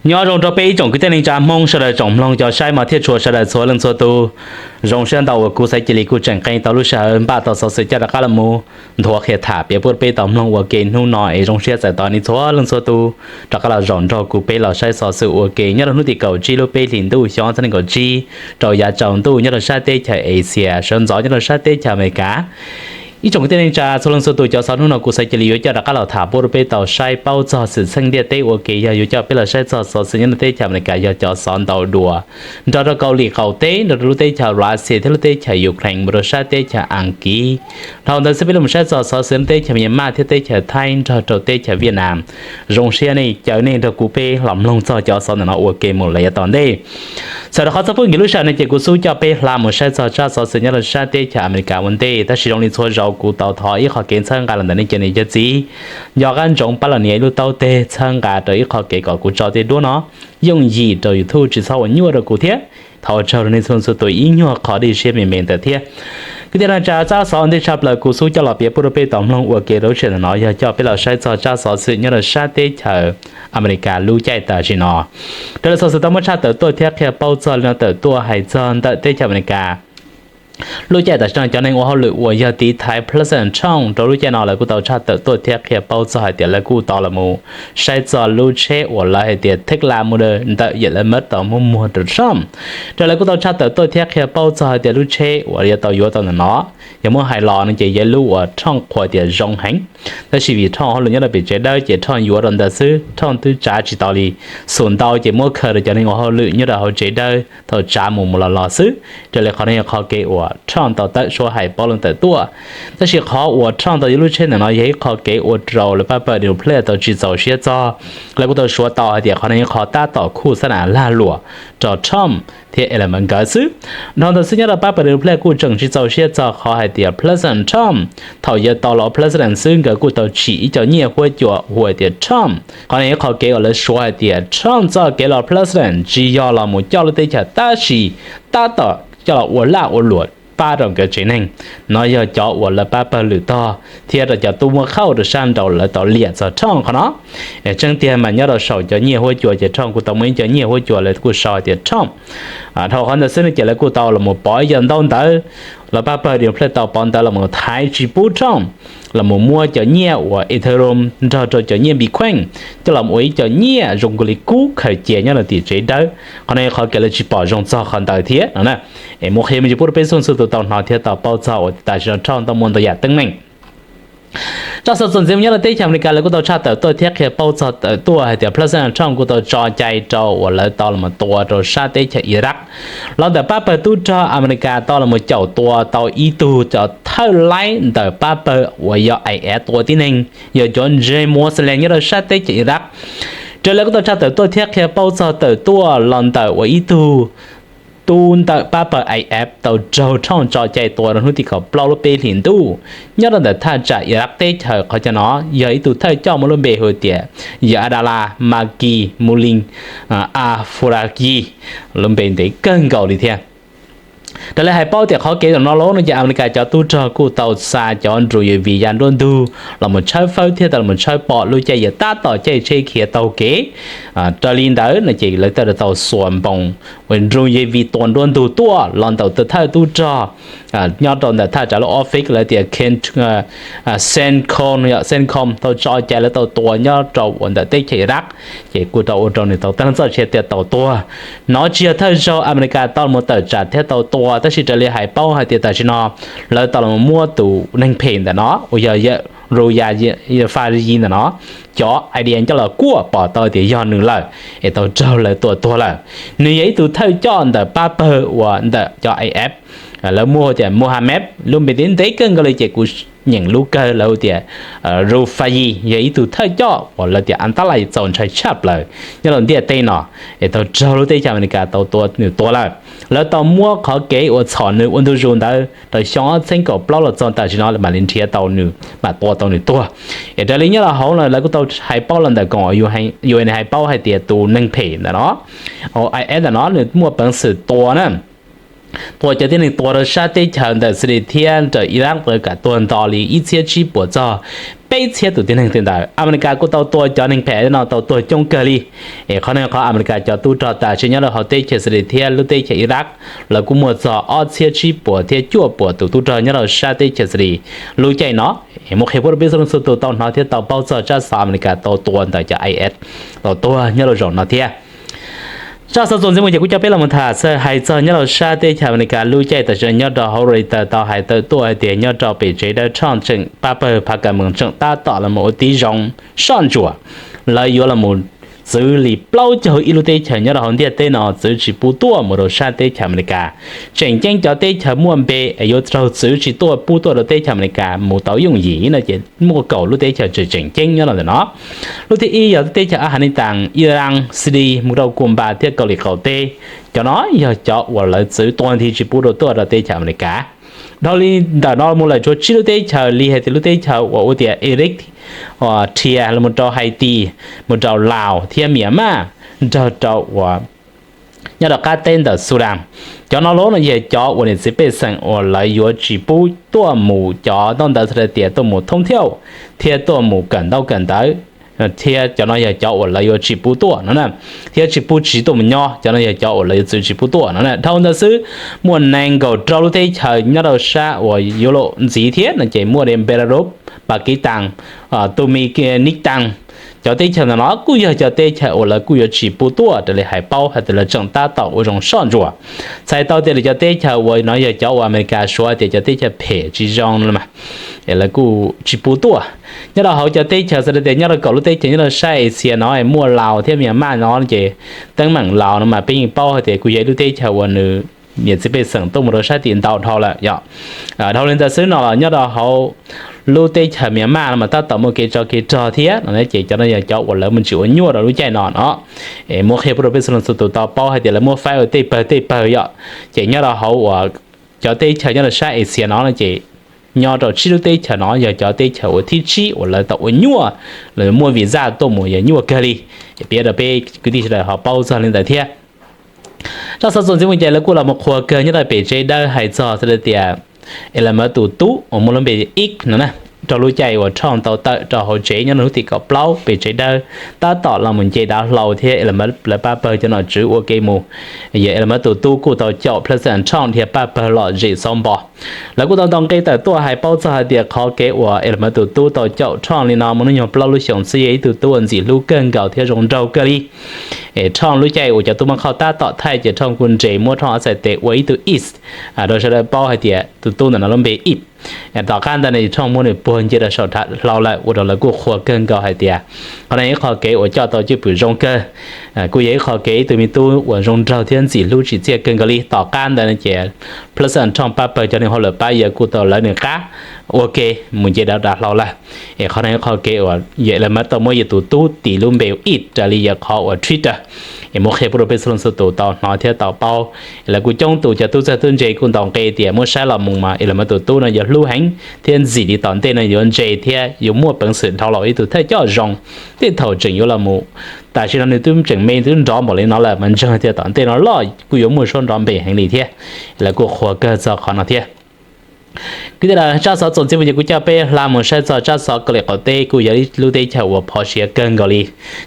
Nyob zoo rau peb ib tsoom kwv tij neej tsa Hmoob sawv daws, tsoom mloog cov saib mos thiab tshua sawv daws txhua leej txhua tus. Zoo siab ntau uas kuv Xaiv Cia Lis kuj tseem qee tau lub sij hawm npaj tau xov xwm coj rov qab los mus nthuav qhia tham piav pub rau peb tau mloog ua ke hnub no es zoo siab txais tos nej txhua leej txhua tus rov qab los zaum nrog kuv peb los saib xov xwm ua ke nyob rau hnub tim kaum tsib lub peb hlis ntuj xyoo ob txhiab nees nkaum tsib rau yav tsaus ntuj nyob rau sab teb chaws Asia sawv ntxov nyob rau sab teb chaws Amelikas. Ib tsoom kwv tij neej tsa txhua leej txhua tus, cov xov hnub no kuv Xaiv Cia Lis yuav coj rov qab los tham pub rau peb tau saib paub txog xwm txheej ntiaj teb ua ke yog yuav coj peb los saib txog xov xwm nyob rau teb chaws Amelikas yog cov xov ntau dua nrog rau Kaus Lim qaum teb, nrog rau lub teb chaws Russia thiab lub teb chaws Ukraine mus rau sab teb chaws Askiv. Dhau ntawd xwb peb los saib txog xov xwm lub teb chaws Myanmar thiab teb chaws Thaib nrog rau teb chaws Vietnam. Zoo siab nej caw nej nrog kuv peb los mloog txog cov xov ntawm no ua ke mus lawm yav tom ntej. Txawm rau qhov txog pub nkig lub sij hawm no ces kuv xub coj peb hla mus saib txog tsab xov xwm nyob rau sab teb chaws Amelikas ua ntej, tab sis zoo li txhua zaus kuv tau thov ib qho kev txhawb nqa los ntawm nej cov niam cov txiv, nco qab ntsoov pab los nias ib lub taub teg txhawb nqa rau ib qho kev kom kuv tso tej duab no yooj yim rau YouTube tsis txhob ua nyuaj rau kuv thiab. Thov ua tsaug rau nej txhua txhua tus ib nyuag qhov dej siab me me ntawd thiab. Kwv tij neej tsa, tsab xov ntej tshaj plaws kuv xub coj los piav pub rau peb tau mloog ua ke rau lub sij hawm ntawm no yog coj peb los saib txog tsab xov xwm nyob rau sab teb chaws Amelikas lub caij tam sim no. Raws li xov xwm tau muab tshaj tawm tuaj thiab qhia paub txog li no tawm tuaj hais txog ntawm teb chaws Amelikas lub caij tam sim no cov neeg ua hauj lwm uas yog tiv thaiv President Trump rau lub caij no lawv kuj tau tshaj tawm tuaj thiab qhia paub txog hais tias lawv kuj tau los mus saib txog lub tsheb uas lawv hais tias Tesla Model ntawm yam lawv muab tau muab muag rau Trump. Raws lawv kuj tau tshaj tawm tuaj thiab qhia paub txog hais tias lub tsheb uas yuav tau yuav tau ntawm no yog muab hais los no ces yog ib lub uas Trump qhuas tias zoo heev. Tab sis vim Trump hauj lwm nyob rau pem tsev dawb ces Trump yuav rau ntawd xwb, Trump twb tsav tsis tau li. Xum ntau ces muab khaws rau cov neeg ua hauj lwm nyob rau hauv tsev dawb thaum tsav mus mus los los xwb. Raws li qhov no yog qhov kev uas Trump tau tawm suab hais paub loo tawm tuaj. Tab sis qhov uas Trump tau yuav lub tsheb ntawm no yog ib qho kev ua rau lawv pab pawg Democrat tau tsis txaus siab txog. Lawv kuj tau suav tau hais tias qhov no yog qhov tab tom khuj xab nam lag luam rau Trump thiab Elon Musk nkawd xwb. Dhau ntawd xwb nyob rau pab pawg Democrat kuj tseem tsis txaus siab txog qhov hais tias President Trump thaum yuav tau los ua President xwb nkawd kuj tau tsim ib co nyiaj huab cua hu hais tias Trump. Qhov no yog ib qho kev uas lawv suav hais tias Trump txoj kev los President tsis yog los mus coj lub teb chaws tab sis tab tom coj los ua laj ua luam pab rau nkawd tsev neeg. No yog cov uas lawv pab pawg lwm tog thiab rau cov tub muab qhauj rau sab nraud lawv tau liam txog Trump qhov no. Tseeb tiag mas nyob rau saum cov nyiaj huab cua ces Trump kuj tau muaj ib co nyiaj huab cua lawv kuj sau hais tias Trump. Dhau qhov ntawd xwb no ces lawv kuj tau los mus pov ib co ntaub ntawv, lawv pab pawg Democrat tau pov ntawv los mus thaiv tsis pub Trump los mus muab cov nyiaj uas Ethereum nrog rau cov nyiaj Bitcoin coj los ua ib co nyiaj zoo li kub khaws cia nyob rau tim tsev dawb. Qhov no yog qhov kev lawv tsis pom zoo txog qhov ntawd thiab no. Es muab qhia me ntsis pub rau peb txhua txhua tus tau hnov thiab tau paub txog uas tam sim no Trump tau muaj ntau yam teeb meem. Tsab xov txuas ntxiv mus nyob rau teb chaws Amelikas lawv kuj tau tshaj tawm tuaj thiab qhia paub txog tawm tuaj hais tias President Trump kuj tau tso cai rau uas lawv tau los tua rau sab teb chaws Iraq. Los ntawm pab pawg tub rog Amelikas tau los caum tua tau ib tug cov thawj laib ntawm pab pawg uas yog IS tua tib neeg yog cov ntseeg Muslim nyob rau sab teb chaws Iraq. Raws lawv kuj tau tshaj tawm tuaj thiab qhia paub txog tawm tuaj los ntawm uas ib tug tub ntawm pab pawg IS tau raug Trump tso cai tua rau hnub tim kaum plaub lub peb hlis ntuj nyob rau ntawm thaj tsam Iraq teb chaws. Qhov cov no yog ib tug thawj coj muaj lub npe hu tias yawg Adala Maki Mulin Afurayi, lub npe ntev kawg nkaus li thiab. Raws li hais paub tias qhov kev zaum no los no ces Amelikas cov tub rog kuj tau xa cov drone U A V ya nruab ntug los mus tshawb fawb thiab tau los mus tshawb pom lub caij yuav tab tom caij tsheb khiav taug kev. Raws li ntawd no ces lawv thiaj tau xuas npoos uas drone U A V tua nruab ntug tuaj los ntawm tus thawj tub rog nyob rau ntawm thaj tsam lub office lawv tias CENTCOM, CENTCOM tau tso cai lawv tau tua nyob rau uas ntawm teb chaws Iraq, ces kuj tau ua rau nws tau tag txoj sia thiab tau tuag. No tsis yog thawj zaug Amelikas tau los tawm tsam thiab tau tua, tab sis raws li hais paub hais tias tam sim no lawv tau los muab tus neeg phem ntawm no uas yog yawg Ruya Fayi ntawm no cov idea coj los kuaj pom tau tias yog nws lawm, es tau raug lawv tua tuag lawm. Nws yog ib tug thawj coj ntawm pab pawg uas ntawm cov IS, lawv muaj hu tias Mohammed, lub npe ntev ntev kawg nkaus li ces kuv nyeem lub kawg lawv hu tias Rufayi, yog ib tug thawj coj uas lawv tias antab lais txaus ntshai tshaj plaws nyob rau ntiaj teb no, es tau raug lub teb chaws Amelikas tau tua nws tuag lawm. Lawv tau muab qhov kev uas txhom nws ua ntu zus ntawd rau xyoo ob txhiab kaum plaub los txog tam sim no lawv mam li nrhiav tau nws, mam tua tau nws tuag. Es raws li nyob rau hauv no lawv kuj tau hais paub los ntawm koom U N hais paub hais tias tus neeg phem ntawm no, IS ntawm no nws muaj peev xwm tua na, tua cov tib neeg tuag rau sab teb chaws ntawm Syria thiab ntawm Iraq ntawd kam tuag nto li ib txhiab tsib puas txog peb txhiab tus tib neeg tej ntawd. Amelikas kuj tau tua cov neeg phem no tau tuag coob kawg li. Es qhov no qhov Amelikas cov tub rog tam sim nyob rau hauv teb chaws Syria thiab lub teb chaws Iraq, lawv kuj muaj txog ob txhiab tsib puas thiab cuaj puas tus tub rog nyob rau sab teb chaws Syria lub caij no. Muab qhia pub rau peb txhua leej txhua tus tau hnov thiab tau paub txog tsab xov Amelikas tau tua ntawm cov IS tau tuag nyob rau zaum no thiab. Tsab xov txuas ntxiv mus ces kuv coj peb los mus tham hais txog nyob rau sab teb chaws Amelikas lub caij tam sim no nyob rau hauv Reuters tau hais tawm tuaj hais tias nyob rau pem tsev dawb Trump tseem pab pawg phav kas mees tseem tab tom los mus ua tib zoo soj ntsuam, lawv yuav los mus txwv li plaub caug ib lub teb chaws nyob rau hauv ntiaj teb no txwv tsis pub tuaj mus rau sab teb chaws Amelikas. Tseem ceeb cov teb chaws muaj npe es yuav raug txwv tsis tuaj pub tuaj rau teb chaws Amelikas mus tau yooj yim no ces muaj kaum lub teb chaws tseem tseem ceeb nyob rau ntawm no. Lub thib ib yog teb chaws Afghanistan, Iran, Syria, mus rau Cuba thiab Kaus Lim Qaum Teb. Cov no yog cov uas lawv txwv tua nthi tsis pub rau tuaj rau teb chaws Amelikas. Dhau li ntawm no mus lawm tshuav tsib lub teb chaws li hais tias lub teb chaws uas ua tias Iraq, Syria, los mus rau Haiti, mus rau Laos thiab Myanmar, nrog rau uas nyob rau qab teb ntawm Sudan. Cov no los no yog cov uas niam txiv pej xeem uas lawv yuav tsis pub tuaj mus cov ntaub ntawv xav tias tuaj mus thoob thiauj thiab tuaj mus kawm ntaub kawm ntawv, thiab cov no yog cov uas lawv yuav tsis pub tuaj no na, thiab tsis pub tsis tuaj mus nyob, cov no yog cov uas lawv yuav txwv tsis pub tuaj no na. Dhau ntawd xwb, muaj nees nkaum rau lub teb chaws nyob rau sab uas Europe ntxiv thiab no ces muaj li Belarus, Pakistan, Turkmenistan. Cov teb chaws ntawm no kuj yog cov teb chaws uas lawv kuj yuav tsis pub tuaj raws li hais paub hais tias lawv tseem tab tom ua zoo soj ntsuam. Txhais tau tias lawv cov teb chaws uas no yog cov uas Amelikas suav tias cov teb chaws phem tsis zoo no mas, es lawv kuj tsis pub tuaj. Nyob rau hauv cov teb chaws xav tias nyob rau kaum lub teb chaws nyob rau sab Asia no muaj Laos thiab Myanmar no ces teeb meem Laos no mas peb yeej paub hais tias kuj yog ib lub teb chaws uas nws niam txiv pej xeem tuaj mus rau sab tim ntau dhau lawm yom. Dhau li ntawd xwb no los nyob rau hauv lub teb chaws Myanmar no mas tab tom muaj kev tsov kev rog thiab no ces cov no yog cov uas lawv mus tsis ua nyuaj rau lub caij no no. Muab qhia pub rau peb txhua leej txhua tus tau paub hais tias lawv muab faib ua tej pawg tej pawg yom. Ces nyob rau hauv uas cov teb chaws nyob rau sab Asia no no ces nyob rau tsib lub teb chaws no yog cov teb chaws uas thib tsib uas lawv tau ua nyuaj, lawv muaj visa tuaj mus yog nyuaj kawg li. Piav rau peb kwv tij sawv daws ho paub txog li ntawd thiab. Tsab xov txuas ntxiv mus ces lawv kuj los mus qhuas kawg nyob rau pem tsev dawb hais txog xav tias Elon Musk tus tub uas muaj lub npe X no na, rau lub caij uas Trump tau tawm rau hauv tsev nyob rau hnub tim kaum plaub pem tsev dawb tab tom los mus nce dav hlau thiab Elon Musk lawv pab pawg cov nom tswv ua ke mus. Yog Elon Musk tus tub kuj tau caum President Trump dhia pab pawg lom zem xauv npo. Lawv kuj tau ntaus nqe tawm tuaj hais paub txog hais tias qhov kev uas Elon Musk tus tub tau caum Trump li no muaj hnub nyoog plaub lub xyoos xwb yog ib tug tub uas ntxim hlub kawg nkaus thiab zoo nraug kawg li. Es Trump lub caij uas cov tub mab khauj tab tom thaij ces Trump kuj nres muab Trump ob txhais tes ua ib tug X rau sawv daws paub hais tias tus tub ntawm no lub npe X. Tom qab ntawd no Trump muab nws puag nce rau saum dav hlau lawm ua rau lawv kuj qhuas kawg nkaus hais tias qhov no ib qho kev uas coj tau cwj pwm zoo kawg. Kuj yog ib qho kev ib tug me tub uas zoo nraug thiab ntxim hlub tsim txiaj kawg nkaus li. Tom qab ntawd no ces President Trump pab pawg cov neeg hauj lwm pab yawg kuj tau lawv nws qab ua ke mus nce dav dav hlau lawm. Es qhov no ib qho kev uas yog Elon Musk tau muab yawg tus tub tis lub npe X raws li yawg qhov uas Twitter. Es muab qhia pub rau peb txhua leej txhua tus tau hnov thiab tau paub. Lawv kuj coob tus cov tub txawj tub ntse kuj ntaus nqe tias muab saib los mus mas Elon Musk tus tub no yuav hlub heev thiab ntxim li tom ntej no yuav ntse thiab yuav muaj peev xwm dhau los ib tug thawj coj zoo. Tej thaum tseem yuav los mus, tam sim no nws twb tseem me twb nrov npaum li no lawm mas ntseeg tias tom ntej no loj kuj yuav muaj suab nrov npe heev li thiab. Lawv kuj qhuas kawg txog qhov no thiab. Kwv tij sawv daws, tsab xov txuas ntxiv mus ces kuv coj peb hla mus saib txog tsab xov Kaus Lim Qaum Teb kuj yog ib lub teb chaws uas phov siav kawg nkaus li,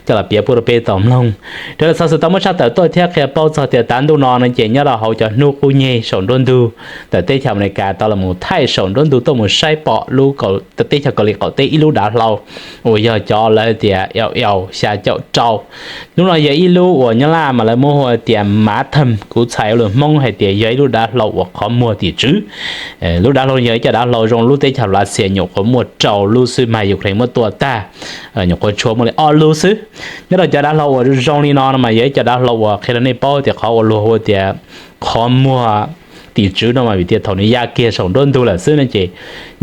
coj los piav pub rau peb tau mloog. Raws li xov xwm tau muab tshaj tawm tuaj thiab qhia paub txog tias tav ntuj no no ces nyob rau hauv cov hnub qub nyeg saum nruab ntug ntawm teb chaws Amelikas tau los mus thaij saum nruab ntug tuaj mus saib pom lub teb chaws Kaus Lim Qaum Teb ib lub dav hlau uas yog cov lawv tias L L xya caum rau. Hnub no yog ib lub uas Nyab Laj mas lawv muab hu tias Mav Tham, kuv txhais ua lus Hmoob hais tias yog ib lub dav hlau uas qhov muag tim tswv. Lub dav hlau yog ib co dav hlau zoo lub teb chaws Lav Xias nyuam qhuav muaj rau lub xwb mas Ukraine muab tua tag, nyuam qhuav tshuav muaj li ob lub xwb. Nyob rau cov dav hlau uas zoo li no no mas yog ib co dav hlau uas qhia rau nej paub tias qhov uas luag hu tias qhov muag tim tswv no mas vim tias thaum nws ya kiag saum nruab ntug lawm xwb no ces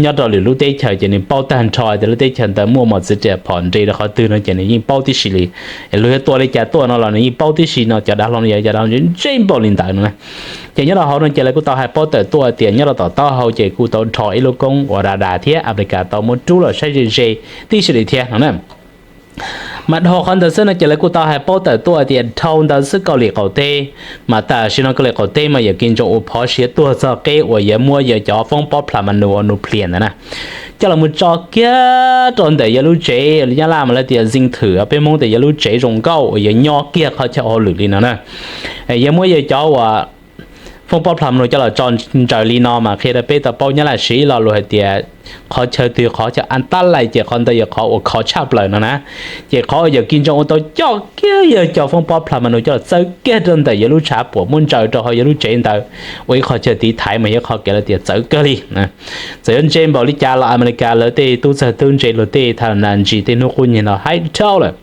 nyob rau lwm lub teb chaws ces nws paub tag nrho tias lub teb chaws ntawd muaj mos txwv riam phom nres rau qhov twg no ces nws yeej paub tib si li. Luag yuav tua li cas tuaj no los nws yeej paub tib si no, cov dav hlau no yog cov dav hlau ntse npaum li ntawd no. Ces nyob rau hauv no ces lawv kuj tau hais paub tawm tuaj tias nyob rau tom taub hau ces kuj tau rho ib lub koob uas radar thiab Amelikas tau muab rub los saib ze ze tib si li thiab no na. Mas dhau qhov ntawd xwb no ces lawv kuj tau hais paub tawm tuaj tias dhau ntawd xwb Kauslim qaum teb, mas tam sim no Kauslim qaum teb mas yawm Kim Jong-un phov siav tuag txog qeb uas yuav muab yawg cov foob pob plas ma nus uas nuclear ntawd na coj los mus tso kiag rau ntawm yawg lub tsev, Nyab Laj mas lawv tias zing thwm, peb Hmoob tias yawg lub tsev zoo nkauj uas yawg nyob kiag qhov chaw hauj lwm li no na. Yuav muab yawg cov uas foob pob plas ma nus coj los tso ntsaws li no mas qhia rau peb tau paub Nyab Laj siv lo lus hais tias qhov chaw twg qhov chaw an tab lais ces qhov ntawd yog qhov uas khov tshaj plaws no na. Ces qhov uas yawm Kim Jong-un tau coj kiag yawg cov foob pob plas ma nus coj los txawb kiag rau ntawm yawg lub tshav puam muab ntsaws rau hauv yawg lub tsev ntawd ua ib qho chaw tiv thaiv mas yog qhov kev lawv tias txawv kawg li. Txawm yuav ntse npaum li cas los Amelikas lawv tej tub txawg tub ntse luag tej tha nas ntsis tej hnub qub nyeg no haib dhau lawm,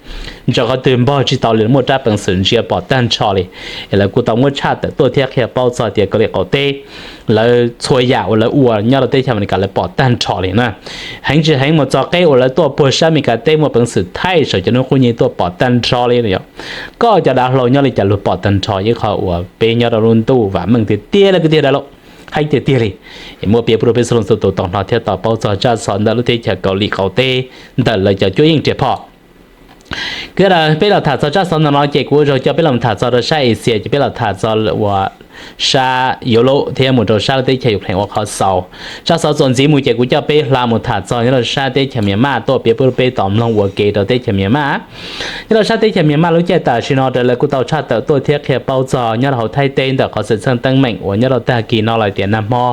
ntsaws qhov twg npog tsis tau li, muaj rab peev xwm ntsia pom tag nrho li. Es lawv kuj tau muab tshaj tawm tuaj thiab qhia paub txog tias Kauslim qaum teb lawv txhua yam uas lawv ua nyob rau teb chaws Amelikas lawv pom tag nrho li na. Heev tsis heev mus txog qeb uas lawv tuaj puag sab Amelikas teb muaj peev xwm thaij saum cov hnub qub nyeg tuaj pom tag nrho li no yog koj cov dav hlau nyob li cas luag pom tag nrho, ib qho uas peb nyob rau lub ntuj vam meej tiag tiag li kwv tij dab laug, haib tiag tiag li. Es muab piav pub rau peb txhua leej txhua tus tau hnov thiab tau paub txog tsab xov ntawm lub teb chaws Kauslim qaum teb ntawm lawv cov cuab yeej riam phom. Kwv tij, peb los tham txog tsab xov ntawm no ces kuv ua zaug coj peb los tham txog rau sab Asia ces peb los tham txog uas sab Europe thiab mus rau sab lub teb chaws Ukraine ua qhov xaus. Tsab xov txuas ntxiv mus ces kuv coj peb hla mus tham txog nyob rau sab teb chaws Myanmar tuaj piav pub rau peb tau mloog ua ke rau teb chaws Myanmar. Nyob rau sab teb chaws Myanmar lub caij tam sim no raws lawv kuj tau tshaj tawm tuaj thiab qhia paub txog nyob rau hauv Thaib teb ntawm qhov xwm txheej teeb meem uas nyob rau tag kis no los tias nag hmo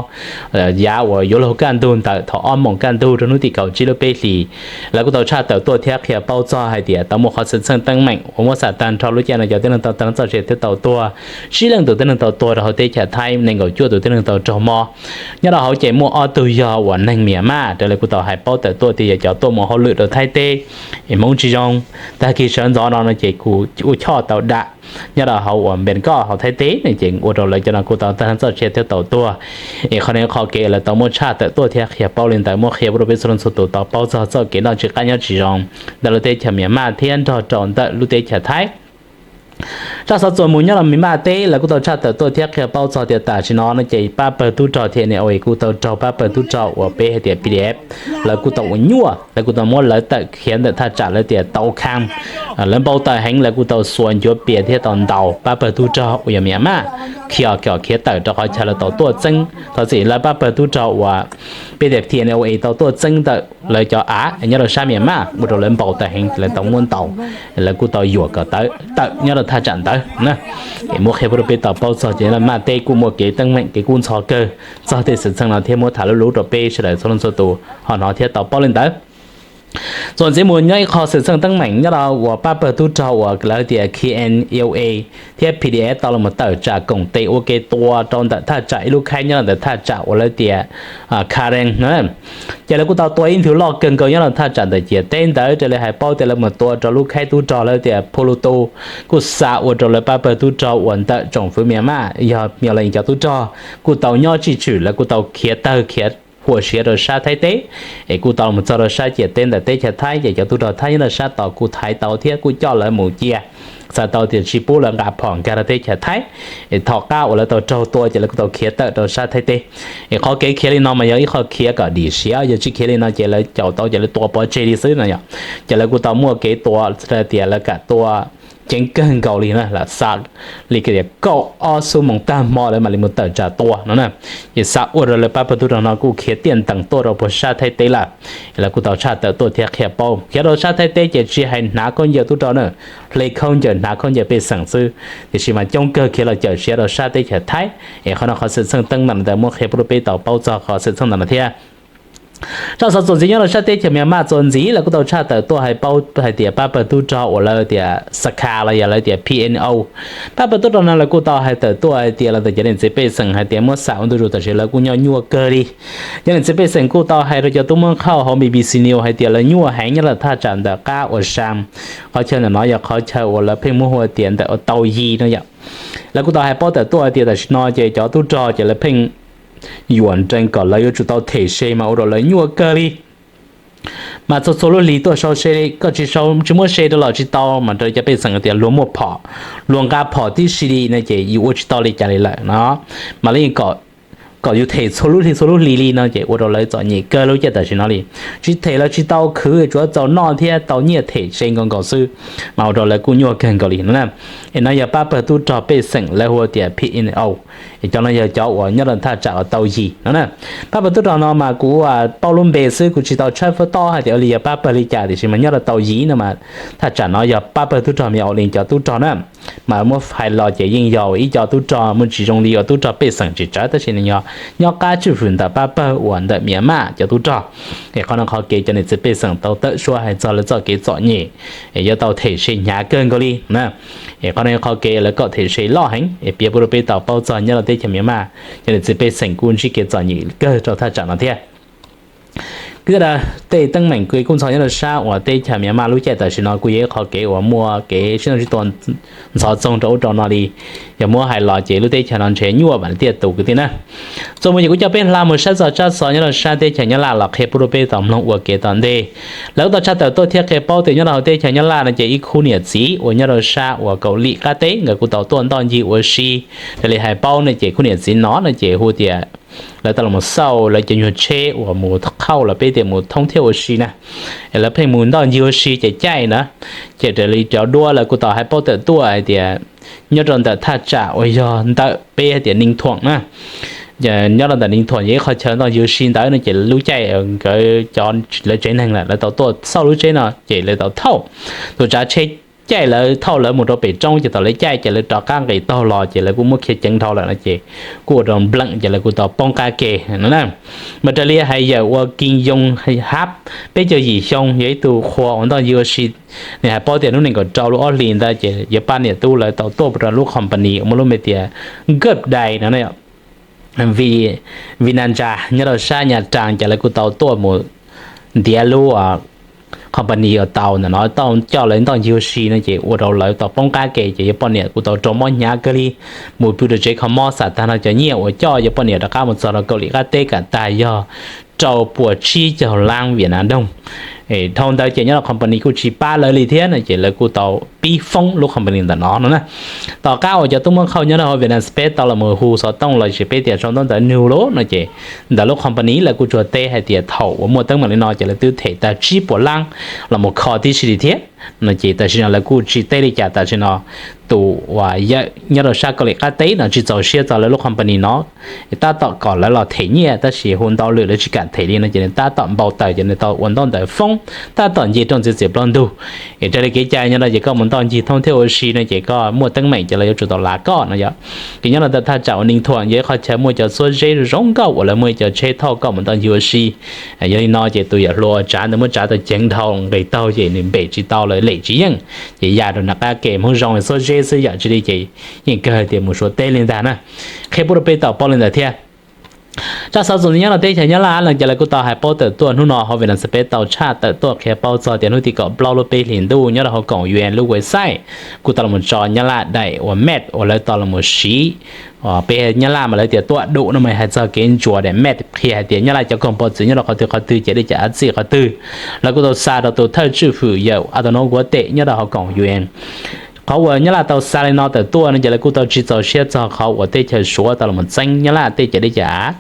yav uas yuav luag kaj ntug ntawm thaum ob moos kaj ntug rau hnub tim kaum tsib lub peb hlis, lawv kuj tau tshaj tawm tuaj thiab qhia paub txog hais tias tau muaj qhov xwm txheej teeb meem uas muab xam tag nrho lub caij no cov tib neeg tau tag txoj sia thiab tau tuag, tsib leej tus tib neeg tau tuag rau hauv teb chaws Thaib, nees nkaum cuaj tus tib neeg tau raug mob. Nyob rau hauv ces muaj ob tug yog uas neeg Myanmar raws lawv kuj tau hais paub tawm tuaj tias yog cov tuaj mus hauj lwm rau Thaib teb. Es Hmoob tsis zoo, tag kis sawv ntxov no no ces kuj ua choj tau dam nyob rau hauv uas Npees Koj hauv Thaib teb no ces ua rau lawv cov no kuj tau tag txoj sia thiab tau tuag. Es qhov no qhov kev lawv tau muab tshaj tawm tuaj thiab qhia paub li ntawd muab qhia pub rau peb txhua leej txhua tus tau paub txog txoj kev noj tsis qab nyob tsis zoo ntawm lub teb chaws Myanmar thiab nrog rau ntawm lub teb chaws Thaib. Tsab xov txuas mus nyob rau Myanmar teb lawv kuj tau tshaj tawm tuaj thiab qhia paub txog tias tam sim no no ces pab pawg tub rog T N L A kuj tau raug pab pawg tub rog uas peb hais tias P D F lawv kuj tau ua nyuaj, lawv kuj tau muab lawv tawm khiav ntawm thaj tsam lawv tias tau kham. Lawv npau taws heev, lawv kuj tau xuas ncuav pias thiab tau ntaus pab pawg tub rog uas yog Myanmar khiav kom khiav tawm rau qhov chaw lawv tau tuaj txeeb. Thov txim, lawv pab pawg tub rog uas peb tias T N L A tau tuaj txeeb ntawm lawv cov av nyob rau sab Myanmar ua rau lawv npau taws heev, lawv tau muab ntaus, lawv kuj tau yuam kom tawm tawm nyob rau thaj tsam ntawd na. Es muab qhia pub rau peb tau paub txog ces Myanmar teb kuj muaj kev teeb meem kev kub ntxhov kawg txog tej xwm txheej no thiab muab tham lub lub rau peb sawv daws txhua leej txhua tus ho hnov thiab tau paub li ntawd. Txuas ntxiv mus nyob ib qho xwm txheej teeb meem nyob rau uas pab pawg tub rog uas lawv tias K N L A thiab P D F tau los tawm tsam koom tes ua ke tua rau ntawm thaj tsam ib lub khaib nyob rau ntawm thaj tsam uas lawv tias Karen no. Ces lawv kuj tau tua ib nthwv loj kawg nkaus nyob rau thaj tsam ntawm ciam teb ntawd raws li hais paub tias lawv mus tua rau lub khaib tub rog lawv tias Phu Lu Tu, kuj xa ua rau lawv pab pawg tub rog uas ntawm tsoom fwv Myanmar yog Myanmar cov tub rog kuj tau nyob tsij tshwm, lawv kuj tau khiav tawg khiav huam siav rau sab Thaib teb. Es kuj tau los txog rau sab ciam teb ntawm teb chaws Thaib ces cov tub rog Thaib nyob rau sab tod kuj thaiv tau thiab kuj coj lawv mus cia, txhais tau tias tsis pub lawv nqa phom nkag rau teb chaws Thaib. Es thaum qab uas lawv tau raug tua ces lawv kuj tau khiav tawm rau sab Thaib teb. Es qhov kev khiav li no mas yog ib qho khiav kom dim siav, yog tsis khiav li no ces lawv caum tau ces lawv tua pov tseg li xwb no yog. Ces lawv kuj tau muaj kev tua tias lawv kam tua ceev kawg nkaus li na, lam xa li tias kaum ob xuab moos tag hmo lawv mam li mus tawm tsam tua no na. Ces xa ua rau lawv pab pawg tub rog no kuj khiav tiaj ntees tuaj rau puag sab Thaib teb lawm. Lawv kuj tau tshaj tawm tuaj thiab qhia paub khiav rau sab Thaib teb ces tsis hais hnav khaub ncaws tub rog na, hle khaub ncaws hnav khaub ncaws pej xeem xwb, tiam sis mas coob kawg khiav los cawm siav rau sab teb chaws Thaib. Es qhov no qhov xwm txheej teeb meem ntawd muab qhia pub rau peb tau paub txog qhov xwm txheej ntawd no thiab. Tsab xov txuas ntxiv nyob rau sab teb chaws Myanmar txuas ntxiv lawv kuj tau tshaj tawm tuaj hais paub hais tias pab pawg tub rog uas lawv tias Sakha los yog lawv tias P N O, pab pawg tub rog no lawv kuj tau hais tawm tuaj hais tias los ntawm cov niam txiv pej xeem hais tias muab xam ua ntu zus tam sim lawv kuj nyuaj nyuaj kawg li. Cov niam txiv pej xeem kuj tau hais rau cov tub muab khauj hauv B B C News hais tias lawv nyuaj heev nyob rau thaj tsam ntawm qab uas Sam, qhov chaw ntawm no yog qhov chaw uas lawv pheej muab hu tias ntawm uas tau yi no yom. Lawv kuj tau hais paub tawm tuaj hais tias tam sim no ces cov tub rog ces lawv pheej yuam nrees kom lawv yuav tsum tau them se mas ua rau lawv nyuaj kawg li. Mas txhua txhua lub hlis tuaj sau se, koj tsis sau tsis muab se rau los tsis tau, mas raws cov pej xeem tias luag muaj phom, luag nqa phom tib si li no ces yus ua tsis tau li cas li lawm no. Mas lawv yeej kom kom yus them txhua lub hli txhua lub hli li no ces ua rau lawv txom nyem kawg lub caij tam sim no li. Tsis them los tsis tau khwv, tsuav txaus noj thiab tau nyiaj them se nkaus nkaus xwb, mas ua rau lawv kuj nyuaj kawg nkaus li no na. Es no yog pab pawg tub rog pej xeem lawv hu tias P N O, es cov no yog cov uas nyob rau thaj tsam uas tau yig no na. Pab pawg tub rog no mas kuv paub lub npe xwb, kuv tsis tau tshawb fob tob hais tias ua li yog pab pawg li cas, tiam sis mas nyob rau tau yig no mas thaj tsam no yog pab pawg tub rog me au li cov tub rog na. Mas muab hais los ces yeej yog ib co tub rog muaj tsis zoo li uas tub rog pej xeem tsis tsawv, tab sis nws yog nyob qab tswj hwm ntawm pab pawg uas ntawm Miam Maj cov tub rog. Es qhov no qhov kev cov niam txiv pej xeem tau tawm suab hais txog lawv txoj kev txom nyem, es yuav tau them se hnyav kawg nkaus li na. Es qhov no qhov kev lawv kom them se loj heev, es piav pub rau peb tau paub txog nyob rau teb chaws Miam Maj cov niam txiv pej xeem kuj ntsib kev txom nyem kawg rau thaj tsam no thiab. Kwv tij, tej teeb meem kuv kuj ntxhov nyob rau sab uas teb chaws Miam Maj lub caij tam sim no kuj yog ib qhov kev uas muaj kev sib nrau sib tua ntxhov txoog rau ub rau no li. Yog muab hais los ces lub teb chaws no ntshe nyuaj vam li tiaj tus kwv tij na. Txuas mus ces kuv coj peb hla mus saib txog tsab xov nyob rau sab teb chaws Nyab Laj los qhia pub rau peb tau mloog ua kev tom ntej. Lawv kuj tau tshaj tawm tuaj thiab qhia paub tias nyob rau hauv teb chaws Nyab Laj no ces ib khub niam txiv uas nyob rau sab uas Kaus Lim qab teb nkawd kuj tau tuaj ntoj ncig ua si. Raws li hais paub no ces khub niam txiv no no ces hu tias lawv tau los xauj lawv cov nyuag tsheb uas mus qhauj los peb tias mus thoob thiab ua si na. Lawv pheej mus ntoj ncig ua si ces caij na, ces raws li cov duab lawv kuj tau hais paub tawm tuaj hais tias nyob rau ntawm thaj tsam uas yog ntawm peb hais tias Ninh Thuận na, nyob rau ntawm Ninh Thuận yog ib qhov chaw ntoj ncig ua si ntawd no ces lub caij nkawd cov lawv tsev neeg lawm lawv tau tuaj xauj lub tsheb no ces lawv tau thauj tus tsav tsheb caij lawv thauj lawv mus rau pem roob ces thaum lawv caij ces lawv rov qab nqis taug los ces lawv kuj muab khiav ceev dhau lawm no ces kuj ua rau npleem ces lawv kuj tau poob qab ke no na. Mas raws li hais yawm ua Kim Yong Hap peb caug yim xyoo yog ib tug qhua uas ntoj ncig ua si, nws hais paub tias hnub nees nkaum rau lub ob hlis ntawd ces yawg pab niam tub lawv tau tuaj rau lub company uas muaj lub npe tias Gulf Dye no, Vinanja nyob rau sab Nha Trang ces lawv kuj tau tuaj mus ntiav lub company uas tau ntawm no tau coj lawv ntoj ncig ua si no ces ua rau lawv tau poob qab ke ces yawg poj niam kuj tau raug mob hnyav kawg li, mus pw rau tsev kho mob xam tag no cov nyiaj uas coj yawg poj niam rov qab mus txog rau Kaus Lim qab teb kam tag yog rau puas tsib caug lab Vietnam doog. Dhau ntawd ces nyob rau company kuj tsis pab lawv li thiab no ces lawv kuj tau pib foob lub company ntawm no no na. Tom qab uas cov tub muab qhauj nyob rau hauv Vietnam Space tau los mus hu xov tooj los sis peb tias sau ntaub ntawv nug lawm no ces ntawm lub company lawv kuj tsuas teb hais tias thaum uas muaj teeb meem li no ces lawv twb them tag tsib puas lab los mus kho tib si li thiab no ces tam sim no lawv kuj tsis teb li cas tam sim no. Tus uas yawm nyob rau sab Kaus Lim qab teb no tsis txaus siab txog lawv lub company no, tab tom kom lawv los them nyiaj tab sis hu ntau lwm lawv tsis kam them li no ces nws tab tom npau taws ces nws tau ua ntaub ntawv foob tab tom nce rooj txiav txim ploj ntug. Es raws li kev cai nyob no ces koj mus ntoj ncig thoob thiab ua si no ces koj muaj teeb meem ces lawv yuav tsum tau lav koj no yom. Ces nyob rau ntawm thaj tsam uas Ninh Thuận yog ib qhov chaw muaj cov xuab zeb zoo nkauj uas lawv muaj ib co tsheb thauj koj mus ntoj ncig ua si. Yog li no ces tus yawm hluas uas tsav ntawd muab tsav tau ceev dhau nqis taug ces nws npem tsis tau lawm lem tsis yeej, ces ya rau nram qab ke Hmoob Zoo xuab zeb xwb yam tsis li ces yeej kawg tias mus Suav teb li ntag na. Qhia pub rau peb tau paub li ntawd thiab. Tsab xov txuas ntxiv nyob rau teb chaws Nyab Laj no ces lawv kuj tau hais paub tawm tuaj hnub no hauv Vietnam Space tau tshaj tawm tuaj qhia paub txog tias hnub tim kaum plaub lub peb hlis ntuj nyob rau hauv koom U N lub website kuj tau los tso Nyab Laj daim uas map uas lawv tau los siv, peb Nyab Laj mas lawv tias tuaj dum no mas hais txog kev ntsuas daim map qhia hais tias Nyab Laj cov koog pov txwv nyob rau qhov twg qhov twg ces dej cam av txij qhov twg. Lawv kuj tau xa rau tus thawj tswj hwm yawm Antonio Guterres nyob rau hauv koom U N. Qhov uas Nyab Laj tau xa li no tawm tuaj no ces lawv kuj tau tsis txaus siab txog qhov uas teb chaws Suav tau los txeeb Nyab Laj tej cam dej cam av.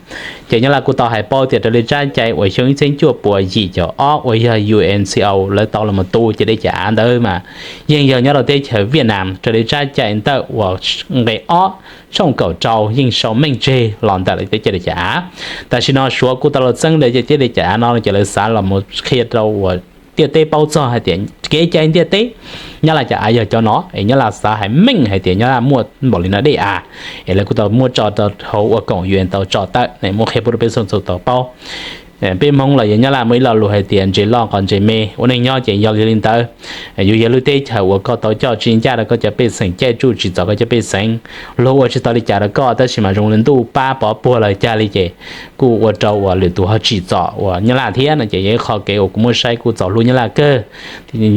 Ces Nyab Laj kuj tau hais paub tias raws li tsab cai uas xyoo ib txhiab cuaj puas yim caum ob uas yog U N C O lawv tau los tu cam dej cam av ntawd mas yeej yog nyob rau teb chaws Vietnam raws li tsab cai ntawm uas nqe ob tshooj kaum rau yeej sau meej tseg los ntawm lawv tej cam dej cam av. Tam sim no Suav kuj tau los txeeb lawv tej cam dej cam av no ces lawv xav los mus qhia rau uas ntiaj teb paub txog hais tias kev cai ntiaj teb Nyab Laj cam av yog cov no es Nyab Laj xav hais meej hais tias Nyab Laj muaj npaum li no dej av. Es lawv kuj tau muab tso rau hauv uas koom U N tau tso tawm muab qhia pub rau peb txhua tus tau paub. Peb Hmoob los yog Nyab Laj muaj ib lo lus hais tias ntses loj nqos ntses me, ua neej nyob ces yog li ntawd. Yus yog lub teb chaws uas koj tau coj tsis ncaj rau koj cov pej xeem, caij tsuj tsim txom koj cov pej xeem, luag ua tsis tau li cas rau koj tab sis mas zoo li ntuj pab pov puag los cag li ces kuj ua rau uas lwm tus ho tsim txom uas Nyab Laj thiab no ces yog ib qho kev uas kuv muab saib kuj txaus hlub Nyab Laj kawg.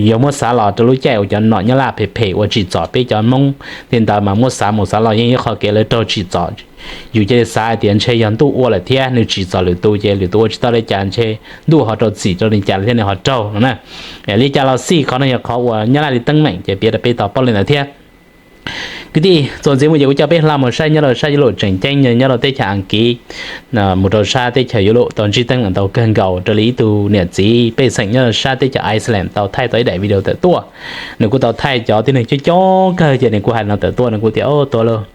Yog muab xav los rau lub caij uas cov nom Nyab Laj phem phem uas tsim txom peb cov Hmoob li ntawd mas muab xav mus xav los yeej ib qho kev lawv raug tsim txom. Yus cia li xav hais tias ntshe yog ntuj ua lawm thiab nws tsim txom lwm tus ces lwm tus ua tsis tau li cas ntshe ntuj ho rau txim rau li cas thiab nws ho raug no na. Li cas los xij qhov no yog qhov uas Nyab Laj li teeb meem ces piav rau peb tau paub li ntawd thiab. Kwv tij, txuas ntxiv mus ces kuv coj peb hla mus saib nyob rau sab Europe tseem ceeb nyob rau teb chaws Askiv mus rau sab teb chaws Europe tau ntsib teeb meem ntau kawg nkaus raws li ib tug niam txiv pej xeem nyob rau sab teb chaws Iceland tau thaij tau ib daim video tawm tuaj. Nws kuj tau thaij cov tib neeg coob coob kawg ces nws kuj hais no tawm tuaj, nws kuj tias, Au, tuag lauj,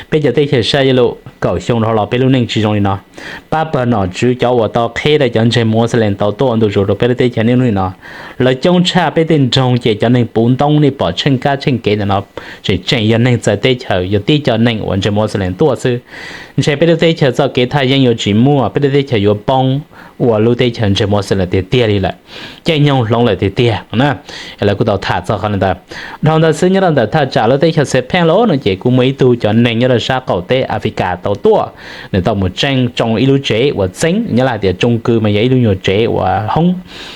peb cov teb chaws sab Europe kaum xyoo dhau los peb lub neej tsis zoo li no. Pab pawg nom tswv cov uas tau qheb rau cov ntseeg Muslim tau tuaj ua ntu zus rau peb lub teb chaws niaj hnub no, lawv coob tshaj peb tej nroog ces cov neeg puv ntoob nej pom tsheej kab tsheej kev ntawm no tseem tseem yog neeg txawv teb chaws, yog tib co neeg uas ntseeg Muslim tuaj xwb. Ntshe peb lub teb chaws txoj kev thaj yeeb yuav tsis muaj, peb lub teb chaws yuav poob ua lub teb chaws ntseeg Muslim tiag tiag li lawm, caij nyoog hloov lawm tiag tiag no na. Lawv kuj tau tham txog qhov ntawd. Dhau ntawd xwb nyob rau ntawm thaj tsam lub teb chaws Spain los no ces kuj muaj ib tug cov neeg nyob rau sab qaum teb Africa tau tuaj, nws tau mus tseeb tsoo ib lub tsev uas txeeb nyob rau hais tias tsoo kws mas yog ib lub nyuag tsev uas hoob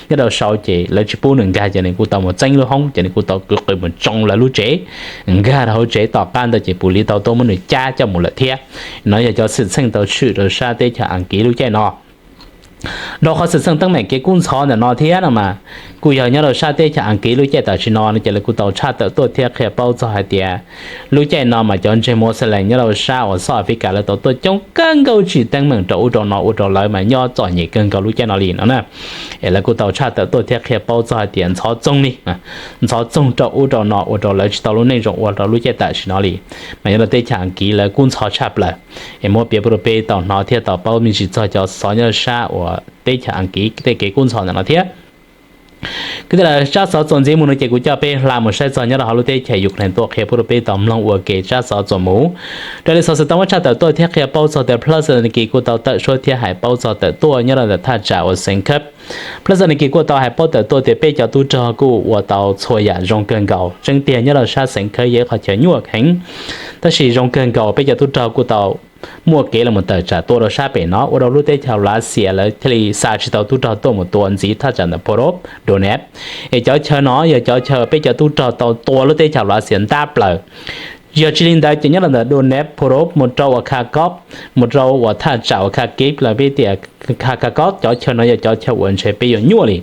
nyob rau saud ces lawv tsis pub nws nkag ces nws kuj tau mus txeeb lub hoob ces nws kuj tau kwv qw mus tsoo lawv lub tsev, nkag rau hauv tsev tom qab ntawd ces pus li tau tuaj muab nws cab coj mus lawm thiab. No yog cov xwm txheej tau tshwm rau sab teb chaws Askiv lub caij no. Dhau qhov xwm txheej teeb meem kev kub ntxhov ntawm no thiab no mas kuj yog nyob rau sab teb chaws Askiv lub caij tam sim no no ces lawv kuj tau tshaj tawm tuaj thiab qhia paub txog hais tias lub caij no mas cov ntseeg Muslim nyob rau sab uas South Africa lawv tau tuaj coob kawg nkaus tsim teeb meem rau ub rau no ua rau lawv mas nyob txom nyem kawg nkaus lub caij no li no na. Es lawv kuj tau tshaj tawm tuaj thiab qhia paub txog hais tias ntxhov txoog li, ntxhov txoog rau ub rau no ua rau lawv tsis tau lub neej zoo ua rau lub caij tam sim no li. Mas nyob rau teb chaws Askiv lawv kub ntxhov tshaj plaws. Es muab piav pub rau peb tau hnov thiab tau paub me ntsis txog cov xov nyob sab uas teb chaws Askiv tej kev kub ntxhov ntawm no thiab. Kwv tij, tsab xov txuas ntxiv mus no ces kuv coj peb hla mus saib txog nyob rau hauv lub teb chaws Ukraine tuaj qhia pub rau peb tau mloog ua ke tsab xov txuas mus. Raws li xov xwm tau muab tshaj tawm tuaj thiab qhia paub txog tias Zelensky kuj tau tawm suab thiab hais paub txog tawm tuaj nyob rau ntawm thaj tsam uas xeev Kyiv. Zelensky kuj tau hais paub tawm tuaj tias peb cov tub rog kuj ua tau txhua yam zoo kawg nkaus, tseeb tiag nyob rau sab xeev Kyiv yog ib qhov chaw nyuaj heev, tab sis zoo kawg nkaus peb cov tub rog kuj tau muaj kev los tawm tsam tua rau sab pem no ua rau lub teb chaws Lavxias lawv thiaj li xa tsis tau tub rog tuaj mus tua ntxiv thaj tsam ntawm Pokrovsk, Donetsk. Es cov chaw no yog cov chaw peb cov tub rog tau tua lub teb chaws Lavxias ntab plaws. Yog tsis li ntawd ces nyob rau ntawm Donetsk, Pokrovsk mus rau uas Kharkov, mus rau uas thaj tsam uas Kharkiv los peb tias Kharkov, cov chaw no yog cov chaw uas ntshe peb yuav nyuaj li.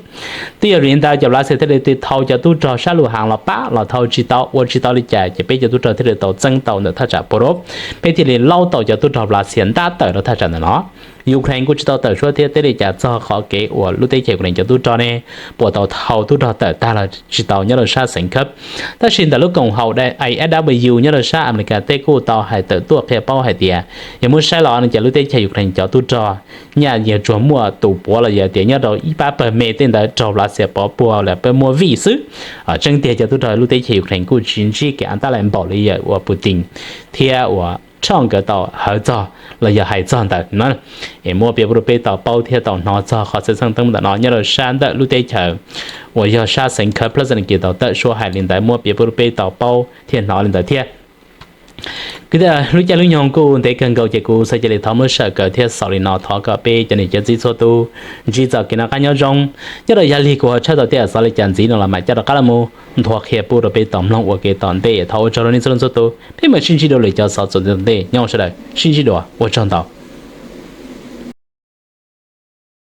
Twb yog li ntawd cov Lavxias thiaj li thau cov tub rog sab Luhansk los pab los thau tsis tau, ua tsis tau li cas ces peb cov tub rog thiaj li tau txeeb tau ntawm thaj tsam Pokrovsk, peb thiaj li laub tau cov tub rog Lavxias ntab tawm rau thaj tsam ntawm no. Ukraine kuj tsis tau tawm suab thiab teb li cas txog qhov kev uas lub teb chaws Ukraine cov tub rog ne puas tau thau tub rog tawm tag los tsis tau nyob rau sab xeev Kyiv. Tab sis ntawm lub koom haum I S W nyob rau sab Amelikas teb kuj tau hais tawm tuaj qhia paub hais tias yog muab saib los no ces lub teb chaws Ukraine cov tub rog nyaj yog tsuas muaj tus puav los yog tias nyob rau ib pab pawg me tej ntawd raug Lavxias pov puag lawm peb muaj vij xwb. Tseeb tiag cov tub rog lub teb chaws Ukraine kuj tsis ntsib kev av tab lais npaum li yawm uas Putin thiab uas Trump nkawd tau hawv txog los yog hais txog ntawm no. Es muab piav pub rau peb tau paub thiab tau hnov txog qhov xwm txheej teeb meem ntawm no nyob rau sab ntawm lub teb chaws uas yog sab xeev Kyiv, Zelensky tau tawm suab hais li ntawd muab piav pub rau peb tau paub thiab hnov li ntawd thiab. Kwv tij, lub caij lub nyoog kuj ntev kawg nkaus ces kuv xav cia li thov muab sawv kaws thiab xaus li no, thov kom peb cov niam cov txiv txhua tus ntsib txoj kev noj qab nyob zoo. Nyob rau yog li kuv ho tshaj tau tej xov li cas ntxiv no los mam coj rov qab los mus nthuav qhia pub rau peb tau mloog ua ke tom ntej. Thov ua tsaug rau nej txhua leej txhua tus, peb mam sib ntsib dua lwm cov xov txuas ntxiv tom ntej. Nyob sawv daws sib ntsib dua, ua tsaug ntau.